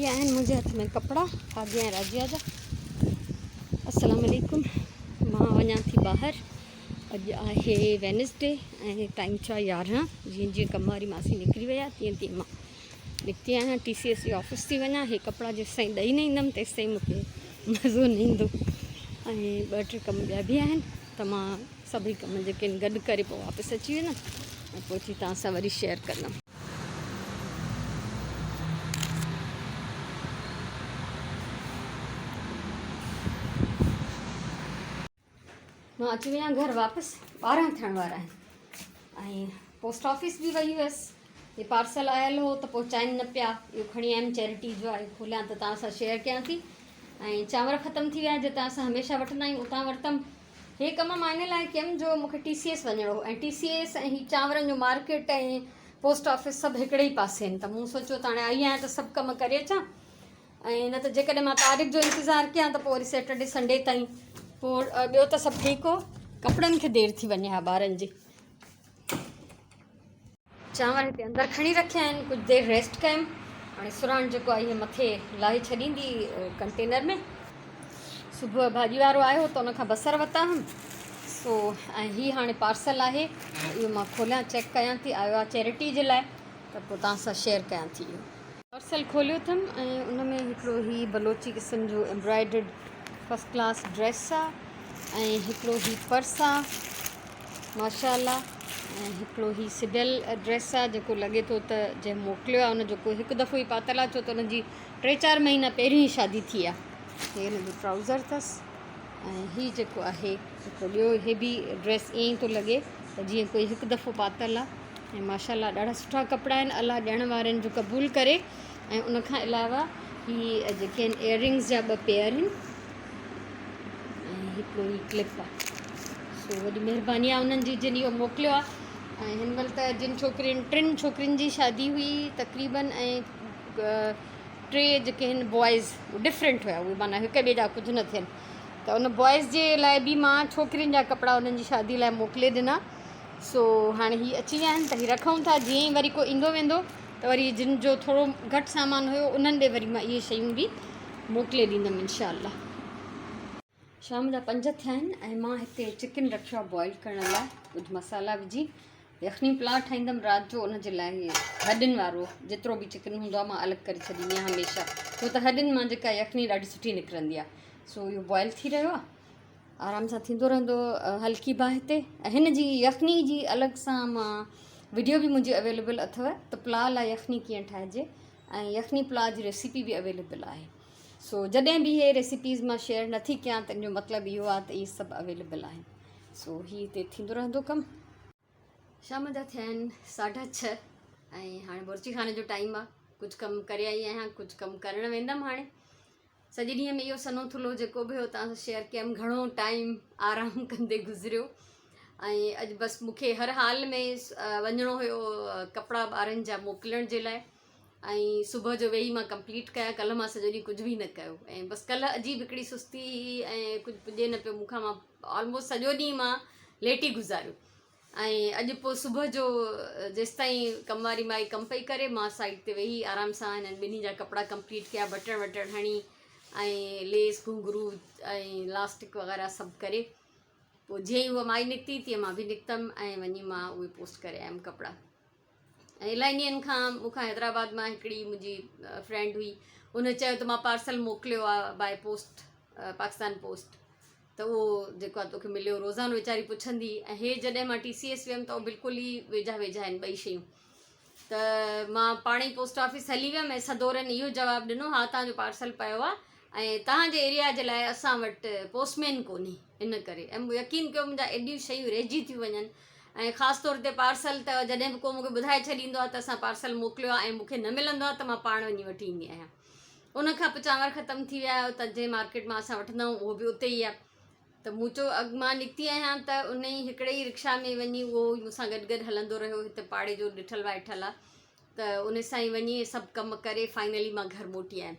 هي آهن منهنجي هٿ ۾ ڪپڙا هادي ۽ راجيا جا. السلام عليڪم مان وڃان ٿي ٻاهر. اڄ آهي وينسڊي ۽ ٽائيم ٿيو آهي 11. جيئن جيئن ڪم واري ماسي نڪري وئي آهي تيئن تيئن مان نڪتي آهيان. ٽي سي ايس جي آفيس ٿي وڃان. هي ڪپڙا جيستائين ڏئي نه ايندم تيستائين مونکي مزو نه ايندو. ۽ ٻه ٽي ڪم ٻيا به آهن ته مان سڀئي ڪم جيڪي آهن گڏ ڪري پوء واپس اچي ويندم ۽ پوء اچي توهان سان وري شيئر ڪندم. مان اچي وئي آهيان گهر واپس. 12 ٿيڻ وارا آهن ۽ پوسٽ آفيس به وئي هيس. هي پارسل آيل هو ته پهچائين نه پيا. اهو کڻي آيم چيرٽي جو آهي، کوليان ته توهان سان شيئر ڪيان ٿي. ۽ چانور ختم ٿي ويا جتان اسان هميشه وٺندا آهيون اتان ورتم. هي ڪم مان ان لاء ڪيم جو مونکي ٽي سي ايس وڃڻو هو ۽ ٽي سي ايس ۽ هي چانورن جو مارڪيٽ ۽ پوسٽ آفيس سڀ هڪڙي ئي پاسي آهن ته مون سوچيو ته هاڻي آئي آهيان ته سڀ ڪم ڪري اچان ۽ نه ته جيڪڏهن مان طارق جو انتظار ڪيان ته پوء وري سيٽرڊي سنڊي تائين پوء ٻيو ته سڀ ٺيڪ هو ڪپڙن کي دير ٿي وڃي ها ٻارن جي. چانور هتي اندر کڻي رکيا آهن. ڪجهه دير ريسٽ ڪيم. هاڻي سرهاڻ جيڪو آهي مٿي لاهي ڇڏيندي ڪنٽينر ۾. صبح ڀاڄي وارو آيو ته ان کان بصر ورتا هئم. سو ۽ هي هاڻي پارسل آهي. اهو مان کوليان چيڪ ڪيان ٿي. آيو آهي چيرٽي جي لاء ته پوء توهان سان شيئر ڪيان ٿي اهو. پارسل کوليو اٿم ۽ ان ۾ هڪڙو هي بلوچي قسم جو ايمبرائڊرڊ فرسٽ ڪلاس ڊريس آ ۽ هڪڙو هي پرس آ ماشاء الله ۽ هڪڙو هي سبيل ڊريس آ جيڪو لڳي ٿو ته جنهن موڪليو آ ان جو ڪو هڪ دفعو ئي پاتل آ ڇو ته ان جي ٽي چار مهينا پهريون ئي شادي ٿي آ. هي هن جو ٽرائوزر اٿس ۽ هي جيڪو آهي هڪڙو ٻيو هي به ڊريس ائين ئي ٿو لڳي ته جيئن ڪوئي هڪ دفعو پاتل آ. ۽ ماشاء الله ڏاڍا سٺا ڪپڙا آهن الله ڏيڻ وارن جو قبول ڪري ۽ ان کان علاوه هي جيڪي آهن ايئرنگس جا ٻه پيئر آهن ۽ هڪڙو هي ڪلپ آهي سو وڏي مهرباني آهي انهن جي جن اهو موڪليو آهي ۽ هن مهل ته جن ڇوڪرين ٽن ڇوڪرين جي شادي هئي تقريبن ۽ ٽي جيڪي آهن بوائز ڊفرنٽ هيا اهي معنيٰ هڪ ٻئي جا ڪجهه نه ٿين ته ان بوائز جي لاء به مان ڇوڪرين جا ڪپڙا انهن جي شادي لاء موڪلي ڏنا سو هاڻي هي اچي ويا آهن ته هي رکون ٿا جيئن ئي وري ڪو ايندو ويندو ته وري جن جو ٿورو گهٽ سامان هيو انهن ڏي وري مان اهي شيون به موڪلي ڏيندم انشاء الله. شام جا 5 ٿيا آهن ۽ مان هتي چڪن رکيو آهي بوائل ڪرڻ لاء ڪجهه مصالحا وجهي يخني پلاء ٺاهيندم رات جو ان جي لاء هي هڏين وارو جيترو به چڪن هوندو آهي مان الڳ ڪري ڇڏيندي آهيان هميشه ڇو ته هڏين مان جيڪا يخني ڏاڍي سٺي نڪرندي آهي سو اهو بوائل ٿي رهيو آهي آرام سان ٿيندو رهندو هلڪي باهه تي ۽ هن جي يخني جي الڳ سان مان وڊيو به منهنجي اويليبل اٿو ته پلاء لاء يخني ڪيئن ٺاهجي ۽ يخني پلاء جي ريسيپي به اويليبل آهي سو جڏهن به هي ريسيپيز مان شيئر نٿي ڪيان ته ان جو مطلب اهو آهي ته اهي سڀ اويليبل آهن سو هي هتي ٿيندو رهندو ڪم. شام جا ٿيا آهن 6:30 ۽ هاڻي بورچي خاني جو ٽائيم آهي. ڪجهه ڪم ڪري آئي آهيان ڪجهه ڪم ڪرڻ ويندم. هاڻي سڄي ڏينهن ۾ اهو سنهو ٿلهو جيڪو به هو توهان سان شيئر ڪيم. گهڻو ٽائيم آرام ڪندي گذريو ۽ اڄ بس مون کي هر حال ۾ وڃڻو هيو ڪپڙا ٻارن جا موڪلڻ جي لاء ۽ صبح جو ويهي مان ڪمپليٽ ڪيا. ڪلهه مان سڄو ڏينهن ڪجهه به نه ڪيو ۽ بس ڪلهه عجيب هڪڙي سستي هئي ۽ ڪجهه پڄي نه پيو مون کان. مان آلموسٽ سڄو ڏينهن مان ليٽ ئي گذاريو ۽ اڄ پوء صبح جو جيستائين ڪم واري مائي ڪم پئي ڪري مان سائيڊ تي ويهي آرام سان هنن ٻنهي جا ڪپڙا ڪمپليٽ ڪيا، بٽڻ وٽڻ هڻي ۽ ليس گهنگهرو ۽ لاسٽڪ وغيره سڀ ڪري پوء جيئن ئي هوء مائي نڪتي تيئن مان به نڪتم ۽ وڃي مان اهي پوسٽ ڪري آيم ڪپڙا. ۽ الاهي ڏينهن کان مون کان حيدرآباد مان هڪڙي منهنجي فرينڊ هئي ان چيو ته مان پارسل موڪليو آهي باء پوسٽ پاڪستان پوسٽ ته اهو جيڪو آهي توکي مليو. روزانو ويچاري پڇندي ۽ هي جڏهن مان ٽي سي ايس ويم ته اهو بلڪل ئي ويجها ويجها آهن ٻئي شيون ته مان پاڻ ئي پوسٽ آفيس هلي ويم ۽ سدورن اهو جواب ڏنو ها توهان جو پارسل پيو آهي ۽ توهان جي ايريا جي لاء اسان وٽ پوسٽ مين ڪونهي ان ڪري ۽ يقين ڪيو منهنجا ايڏيون شيون رهجي ٿيون وڃن ۽ خاص طور تي پارسل ته جڏهن به ڪو مونکي ٻڌائي ڇڏيندو آهي ته اسان پارسل موڪليو آهي ۽ مونکي نه ملندو آهي ته مان پاڻ وڃي وٺي ايندي آهيان. ان کان پوء چانور ختم ٿي ويا ته جنهن مارڪيٽ مان اسان وٺندا آهيون اهو به اتي ئي آهي ته مون چيو اڳ مان نڪتي آهيان ته ان ئي هڪڙي ئي رڪشا ۾ وڃي اهو ئي مون سان گڏ گڏ هلندو رهيو هتي پاڙي جو ڏٺل وائٺل آهي ته ان سان ئي وڃي سڀ ڪم ڪري فائنلي مان گهر موٽي آيم.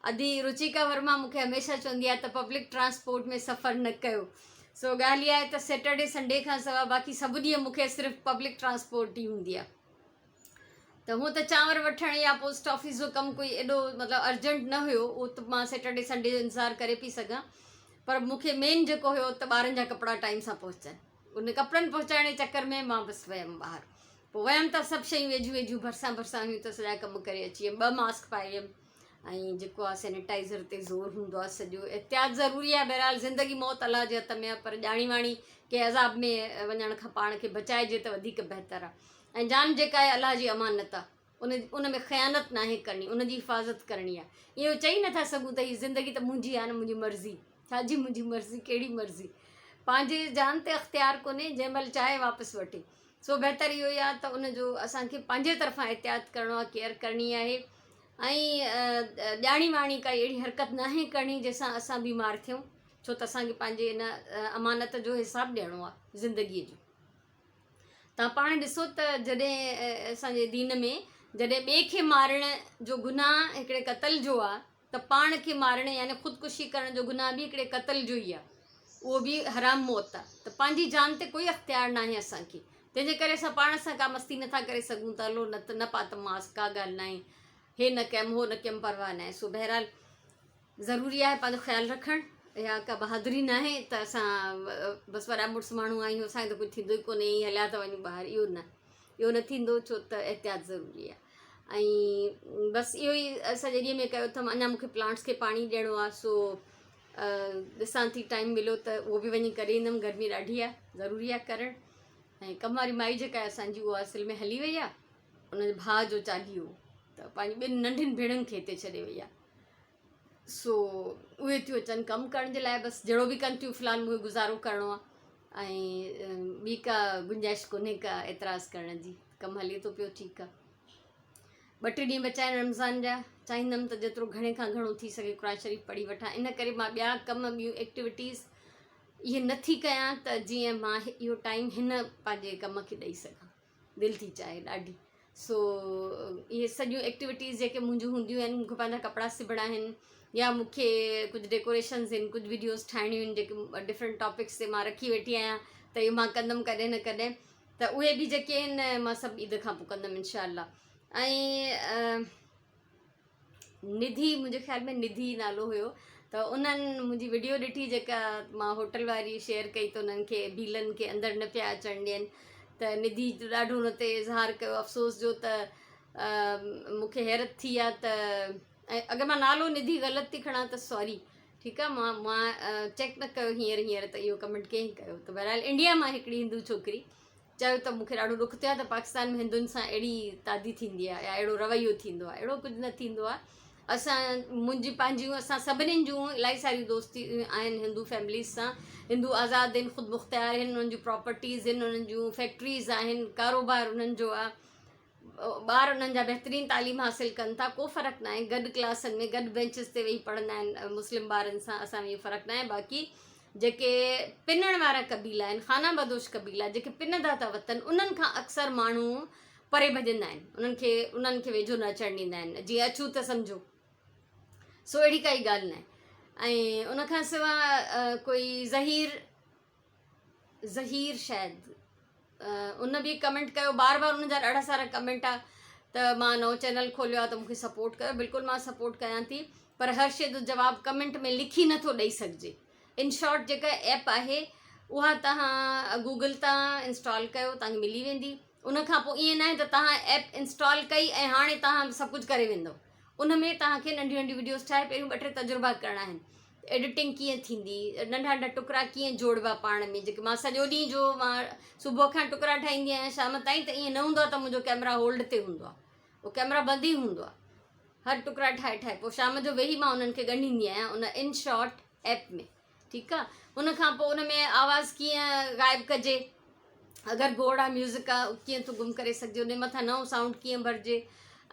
ادي رچيڪا ورما مون کي هميشه چوندي آهي ته پبلڪ ٽرانسپورٽ ۾ سفر نه ڪيو. سو ڳالهه اها آهي ته سيٽرڊي سنڊي کان سواء باقي سڀ ڏينهن مون کي صرف پبلڪ ٽرانسپورٽ ئي هوندي آهي. ته هونء ته چانور وٺڻ يا پوسٽ آفيس جو ڪم ڪوئي ايڏو مطلب ارجنٽ نه هيو اهو ته مان سيٽرڊي سنڊي جو انتظار ڪري پئي سگهان پر مون کي مين جيڪو هيو ته ٻارن جا ڪپڙا ٽائيم سان پهچن ان ڪپڙن پهچائڻ جي چڪر ۾ مان بس ويم ٻاهر پوء ويم ته سڀ شيون ويجهيون ويجهيون ڀرسان ڀرسان هيون ته سڄا ڪم ڪري اچي ويم ٻه ماسڪ پائي ويم ۽ جيڪو آهي سينيٽائزر تي زور هوندو آهي سڄو احتياط ضروري آهي بهرحال زندگي موت الله جي هٿ ۾ آهي پر ڄاڻي واڻي ڪنهن عذاب ۾ وڃڻ کان پاڻ کي بچائجي ته وڌيڪ بهتر آهي ۽ جان جيڪا آهي الله جي امانت آهي ان ان ۾ خيانت ناهي ڪرڻي ان جي حفاظت ڪرڻي آهي اهو چئي نٿا سگهون ته هي زندگي ته منهنجي آهي نه منهنجي مرضي ڇا جي منهنجي مرضي ڪهڙي مرضي پنهنجي جان تي اختيار ڪونهي جنهن مهل چاهي واپس وٺي سو بهتر اهو ئي آهي ته ان جو اسان کي پنهنجي طرفان احتياط ڪرڻو آهي ڪيئر ڪرڻي آهي ۽ ڄاڻي واڻي ڪائي اهڙي حرڪت ناهي ڪرڻي جنهن سان اسان بيمار ٿيون ڇو ته اسان کي پنهنجي ان امانت جو حساب ڏيڻو آهي زندگيء جو تان پاڻ ڏسو ته جڏهن اسان جي دين ۾ جڏهن ٻئي کي مارڻ جو گناهه هڪڙي قتل جو آهي ته پاڻ کي مارڻ يعني خودڪشي ڪرڻ جو گناهه به هڪڙي قتل جو ئي آهي اهو به حرام موت آهي ته پنهنجي جان تي ڪوئي اختيار ناهي اسان کي تنهن جي ڪري اسان پاڻ سان ڪا مستي نٿا ڪري سگهون ته هلو نه ته نه پاتم ماسڪ ڪا ڳالهه ناهي هي نه ڪيم هو نه ڪيم پرواهه ناهي سو بهرحال ضروري آهي پنهنجو خيال رکڻ اها ڪا بهادري ناهي ته اسان بس وڏا مڙس ماڻهو آهيون اسان کي ته ڪجهه ٿيندو ئي ڪونهي ائين هليا ٿا وڃون ٻاهر اهو نه اهو نه ٿيندو ڇو ته احتياط ضروري آهي ۽ بس اهو ئي سڄي ڏينهن ۾ ڪيو اٿم اڃا مونکي پلانٽس کي پاڻي ڏيڻو آهي سو ڏسان ٿي ٽائيم مليو ته اهو به وڃي ڪري ايندم گرمي ڏاڍي آهي ضروري آهي ڪرڻ ۽ ڪم واري مائي جيڪا آهي اسانجي اها اصل ۾ هلي وئي آهي ان جي ڀاء جو چاليهو ته پنهنجي ٻن ننڍين ڀيڻن کي هتي ڇڏي وئي آهي سو اهي ٿيون اچن ڪم ڪرڻ جي لاء بس جهڙو به ڪن ٿيون في الحال مونکي گذارو ڪرڻو آهي ۽ ٻي ڪا گنجائش ڪونهي ڪا اعتراض ڪرڻ جي ڪم هلي ٿو پيو ٺيڪ آهي ٻه ٽي ڏينهن بچا آهن رمضان جا چاهيندم ته جيترو گهڻي کان گهڻو ٿي سگهي قرآن شريف پڙهي وٺان ان ڪري مان ٻيا ڪم ٻيون ايڪٽيوٽيز اهي نه ٿي ڪيان ته جيئن مان اهو ٽائيم هن پنهنجي ڪم کي ڏئي سگهان دل ٿي چاهي ڏاڍي سو اهي سڄيون ايڪٽيوٽيز جيڪي منهنجون هونديون آهن مونکي پنهنجا ڪپڙا سبڻا آهن يا مونکي ڪجهه ڊيڪوريشنز آهن ڪجهه ويڊيوز ٺاهڻيون آهن جيڪي ڊفرنٽ ٽاپڪس تي مان رکي ويٺي آهيان ته اهو مان ڪندم ڪڏهن نه ڪڏهن ته اهي به جيڪي آهن مان سڀ عيد کان پوء ڪندم انشاء الله ۽ نڌي منهنجي خيال ۾ نڌي نالو هيو ته انهن منهنجي وڊيو ڏٺي جيڪا مان هوٽل واري شيئر ڪئي ته انهن کي ڀيلن کي اندر نه پيا اچڻ ڏين ته نڌي ڏاڍو ان تي اظهار ڪيو افسوس جو ته مون کي حيرت ٿي آ ته ۽ اگر مان نالو نڌي غلط ٿي کڻان ته سوري ٺيڪ آ مان مان چيڪ نه ڪيو هينئر هينئر ته اهو ڪمينٽ ڪنهن ڪيو ته بهرحال انڊيا مان هڪڙي هندو ڇوڪري چيو ته مونکي ڏاڍو ڏک ٿيو آهي ته پاڪستان ۾ هندن سان اهڙي تعدي ٿيندي آهي يا اهڙو رويو ٿيندو آهي اهڙو ڪجهه نه ٿيندو آهي اسان منهنجي پنهنجيون اسان سڀنين جون الاهي ساريون دوستيون آهن هندو فيمليز سان هندو آزاد آهن خود مختيار آهن انهن جون پراپرٽيز آهن انهن جون فيڪٽريز آهن ڪاروبار انهن جو آهي ٻار انهن جا بهترين تعليم حاصل ڪن ٿا ڪو فرق ناهي گڏ ڪلاسن ۾ گڏ بينچز تي ويهي پڙهندا آهن مسلم ٻارن سان اسان ۾ اهو فرق ناهي باقي جيڪي پنڻ وارا قبيلا آهن خانه بدوش قبيلا جيڪي پنندا ٿا وتن انهن کان اڪثر ماڻهو پري ڀڄندا آهن انهن کي انهن کي ويجهو نه اچڻ ڏيندا آهن جيئن اڇوت سمجهو سو اهڙي ڪائي ڳالهه ناهي ۽ ان کان سوا ڪوئي ظهير ظهير شايد ان به ڪمينٽ ڪيو بار بار ان جا ڏاڍا سارا ڪمينٽ آ ته مان نئون چينل کوليو آ ته مونکي سپورٽ ڪيو بلڪل مان سپورٽ ڪيان ٿي پر هر شي جو جواب ڪمينٽ ۾ لکي نٿو ڏئي سگهجي ان شارٽ جيڪا ايپ آهي اها تهان گوگل تان انسٽال ڪيو تهان کي ملي ويندي ان کان پوء ائين ناهي ته تهان ايپ انسٽال ڪئي ۽ هاڻي تهان سڀ ڪجهه ڪري ويندو ان ۾ تهان کي ننڍيون ننڍيون وڊيوز ٺاهي پهريون ٻه ٽي تجربا ڪرڻا آهن ايڊيٽنگ ڪيئن ٿيندي، ننڍا ننڍا ٽڪرا ڪيئن جوڙبا پاڻ ۾ جيڪي مان سڄو ڏينهن جو مان صبح کان ٽڪرا ٺاهيندي آهيان شام تائين ته ائين نه هوندو آهي ته منهنجو ڪيمرا هولڊ تي هوندو آهي اهو ڪيمرا بند ئي هوندو آهي هر ٽڪرا ٺاهي ٺاهي پوء شام جو ويهي مان انهن کي ڳنڍيندي آهيان ان ان شارٽ ايپ ۾ ٺيڪ آهي ان کان پوء ان ۾ آواز ڪيئن غائب ڪجي اگر گوڙ آ ميوزڪ آ ڪيئن ٿو گم ڪري سگهجي ان مٿان نئون سائونڊ ڪيئن ڀرجي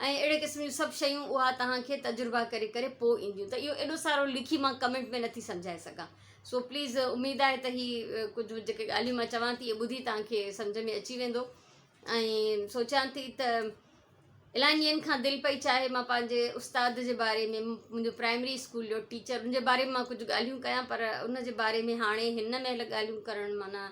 ۽ اهڙي قسم جون سڀ شيون اها توهان کي تجربا ڪري ڪري پوء اينديون ته اهو ايڏو سارو لکي مان ڪمينٽ ۾ نٿي سمجهائي سگهان سو پليز اميد آهي ته هي ڪجهه جيڪي ڳالهيون مان چوان ٿي اهي ٻڌي توهان کي سمجهه ۾ اچي ويندو ۽ سوچان ٿي ته الاهي ڏينهن کان دل پئي چاهي مان پنهنجي استاد جي باري ۾ منهنجو پرائمري اسڪول جو ٽيچر ان جي باري ۾ مان ڪجهه ڳالهيون ڪيان پر ان جي باري ۾ هاڻي هن مهل ڳالهيون ڪرڻ معنيٰ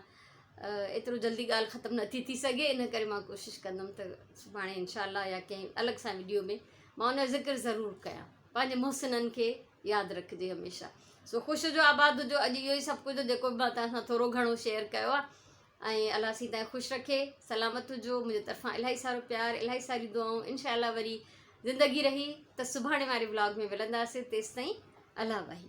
ايترو جلدي ڳالهه ختم نٿي ٿي سگهي ان ڪري مان ڪوشش ڪندم ته سڀاڻي انشاء الله يا ڪنهن الڳ سان وڊيو ۾ مان ان جو ذڪر ضرور ڪيان پنهنجي محسنن کي ياد رکجي هميشه سو خوش هجو آباد هجو اڄ اهو ئي سڀ ڪجهه جيڪو به مان توهان سان ٿورو گهڻو شيئر ڪيو آهي ۽ الله سين توهان خوش رکي سلامت هجو منهنجي طرفان الاهي سارو پيار الاهي ساريون دعائون انشاء الله وري زندگي رهي ته سڀاڻي واري ولاگ ۾ ملنداسين تيستائين الله واهي.